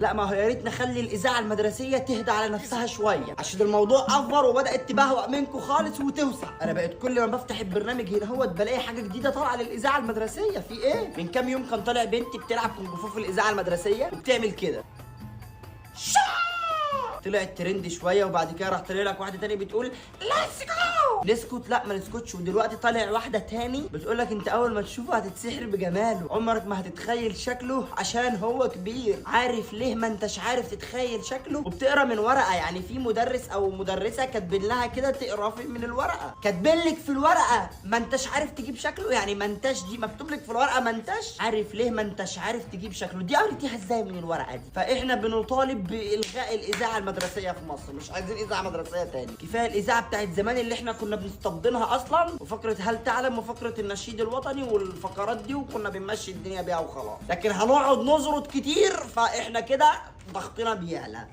لا ما هو يا ريت نخلي الاذاعة المدرسية تهدى على نفسها شوية، عشان الموضوع over وبدات تبهوأ منكم خالص وتوسع. انا بقيت كل ما بفتح البرنامج هنا هو بلاقي حاجة جديدة طالعه للاذاعة المدرسية. في ايه؟ من كام يوم كان طالع بنتي بتلعب كونغ فو في الاذاعة المدرسية وبتعمل كده، طلعت ترند شوية، وبعد كده راح طالع لك واحدة تاني بتقول let's go. نسكت؟ لا ما نسكتش. ودلوقتي طالع واحدة تاني بتقول لك انت اول ما تشوفه هتتسحر بجماله، عمرك ما هتتخيل شكله عشان هو كبير. عارف ليه ما انتش عارف تتخيل شكله؟ وبتقرا من ورقة، يعني في مدرس او مدرسه كاتبين لها كده تقرا من الورقة، كاتبين لك في الورقة ما انتش عارف تجيب شكله، يعني ما انتش دي مكتوب لك في الورقة ما انتش عارف ليه ما انتش عارف تجيب شكله، دي قريتيها ازاي من الورقة دي؟ فاحنا بنطالب بالغاء الاذاعة المدرسية في مصر، مش عايزين اذاعة مدرسيه تاني، كفاية الاذاعة بتاعت زمان اللي احنا كنا بنستبدلها اصلا، وفقره هل تعلم وفقره النشيد الوطني والفقرات دي، وكنا بنمشي الدنيا بيها وخلاص. لكن هنقعد نزرط كتير فاحنا كده ضغطنا بيعلى.